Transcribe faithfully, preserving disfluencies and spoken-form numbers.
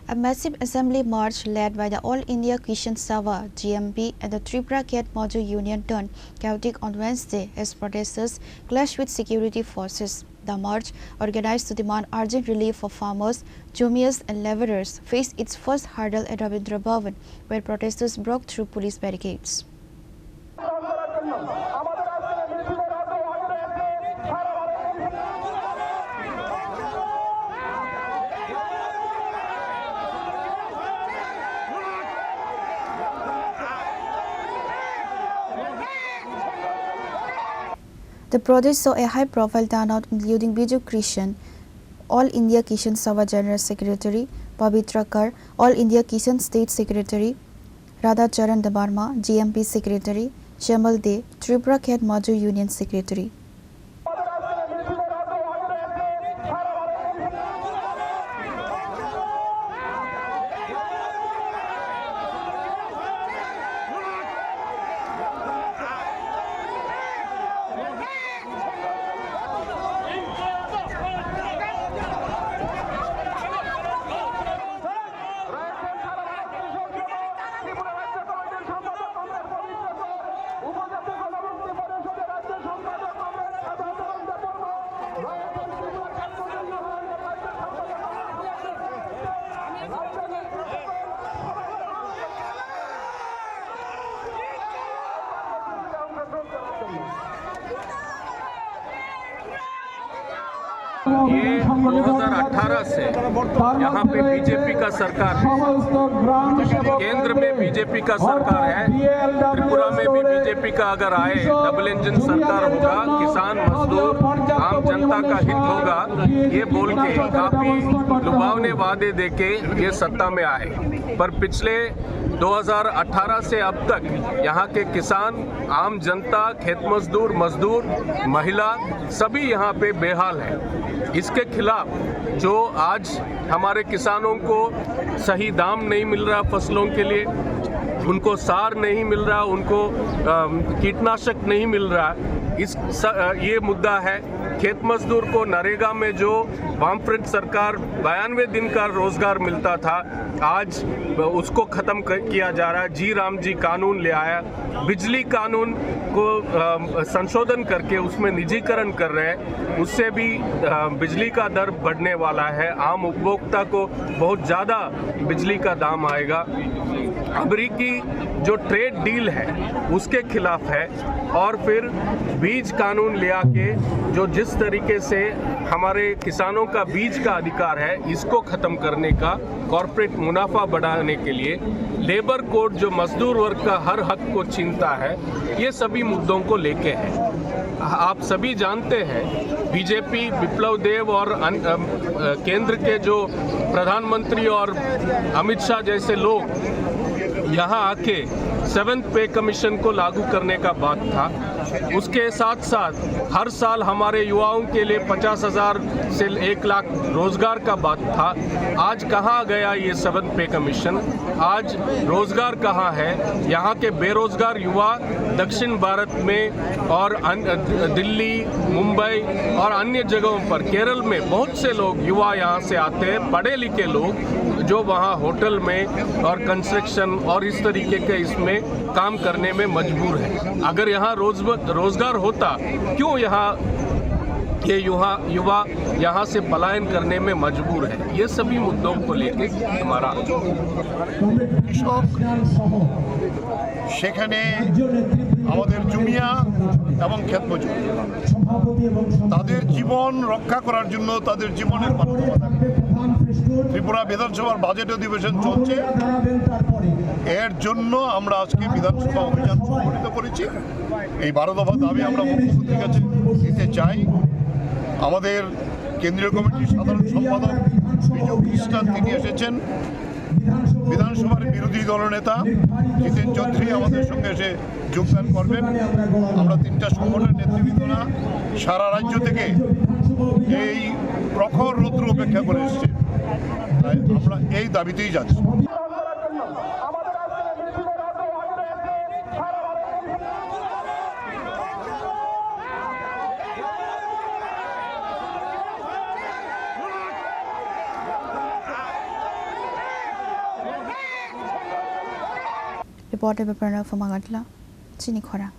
A massive assembly march led by the All India Kisan Sabha, G M P, and the Tripura Khet Mazdoor Union turned chaotic on Wednesday as protesters clashed with security forces. The march, organized to demand urgent relief for farmers, jomias, and laborers, faced its first hurdle at Rabindra Bhavan, where protesters broke through police barricades. The protest saw a high-profile turnout, including Biju Krishan, All India Kisan Sabha General Secretary, Pabitra Kar, All India Kisan State Secretary, Radha Charan Debbarma, G M P Secretary, Shamal De, Tripura Khet Mazdoor Union Secretary. ये दो हज़ार अठारह से यहाँ पे बीजेपी का सरकार है, केंद्र में बीजेपी का सरकार है, त्रिपुरा में भी बीजेपी का अगर आए, डबल इंजन सरकार होगा, किसान, मजदूर, आम जनता का हित होगा, ये बोल के काफी लुभावने वादे देके ये सत्ता में आए, पर पिछले दो हज़ार अठारह से अब तक यहाँ के किसान, आम जनता, खेत मजदूर, मजदूर, महिला, सभी यहाँ पे बेहाल है। इसके खिलाफ जो आज हमारे किसानों को सही दाम नहीं मिल रहा फसलों के लिए, उनको सार नहीं मिल रहा, उनको, अम, कीटनाशक नहीं मिल रहा, इस स-, अ, ये मुद्दा है। खेत मजदूर को नरेगा में जो वामफ्रंट सरकार बयानवे दिन का रोजगार मिलता था, आज उसको खत्म क-, किया जा रहा है। जी राम जी कानून ले आया, बिजली कानून को, अ, संशोधन करके उसमें निजीकरण कर रहे हैं, उससे भी, अ, बिजली का दर बढ़ने वाला है। आम उपभोक्ता को बहुत ज्यादा बिजली का दाम आएगा। अमेरिकी जो ट्रेड डील है, उसके खिलाफ है। और फिर बीज कानून ले आके जो जिस तरीके से हमारे किसानों का बीज का अधिकार है, इसको खत्म करने का, कॉरपोरेट मुनाफा बढ़ाने के लिए, लेबर कोड जो मजदूर वर्ग का हर हक को छीनता है, ये सभी मुद्दों को लेके है। आप सभी जानते हैं, बीजेपी, विप्लव देव और अन-, अम, अ, केंद्र के जो प्रधानमंत्री और अमित शाह जैसे लोग यहाँ आके सेवंथ पे कमीशन को लागू करने का बात था। उसके साथ साथ हर साल हमारे युवाओं के लिए पचास हज़ार से एक लाख रोजगार का बात था। आज कहाँ गया ये सेवंथ पे कमीशन? आज रोजगार कहाँ है? यहाँ के बेरोजगार युवा दक्षिण भारत में और अन-, दिल्ली, मुंबई और अन्य जगहों पर, केरल में बहुत से लोग, युवा यहाँ से आते हैं, पढ़े लिखे लोग, जो वहाँ होटल में और कंस्ट्रक्शन और इस तरीके के इसमें काम करने में मजबूर है। अगर यहाँ रोज-, रोजगार होता, क्यों यहाँ ये युवा, युवा यहाँ से पलायन करने में मजबूर है? ये सभी मुद्दों को लेके हमारा। কৃষক, সেখানে আমাদের জুমিয়া এবং ক্ষেত মজুর, তাদের জীবন রক্ষা করার জন্য, তাদের জীবনের বাধ্যবাধকতা। ত্রিপুরা বিধানসভার বাজেট অধিবেশন চলছে, এর জন্য আমরা আজকে বিধানসভা অভিযান সংগঠিত করেছি। এই বারো দফা দাবি আমরা মুখ্যমন্ত্রীর কাছে দিতে চাই। আমাদের কেন্দ্রীয় কমিটির সাধারণ সম্পাদক বিজু খ্রিস্টান, তিনি এসেছেন। বিধানসভার বিরোধী দলনেতা জিতেন চৌধুরী আমাদের সঙ্গে এসে যোগদান করবেন। আমরা তিনটা সংগঠনের নেতৃবৃন্দরা সারা রাজ্য থেকে এই প্রখর রৌদ্র উপেক্ষা করে এসেছে, তাই আমরা এই দাবিতেই যাচ্ছি। Report by Pranav Magadla, chini khorang.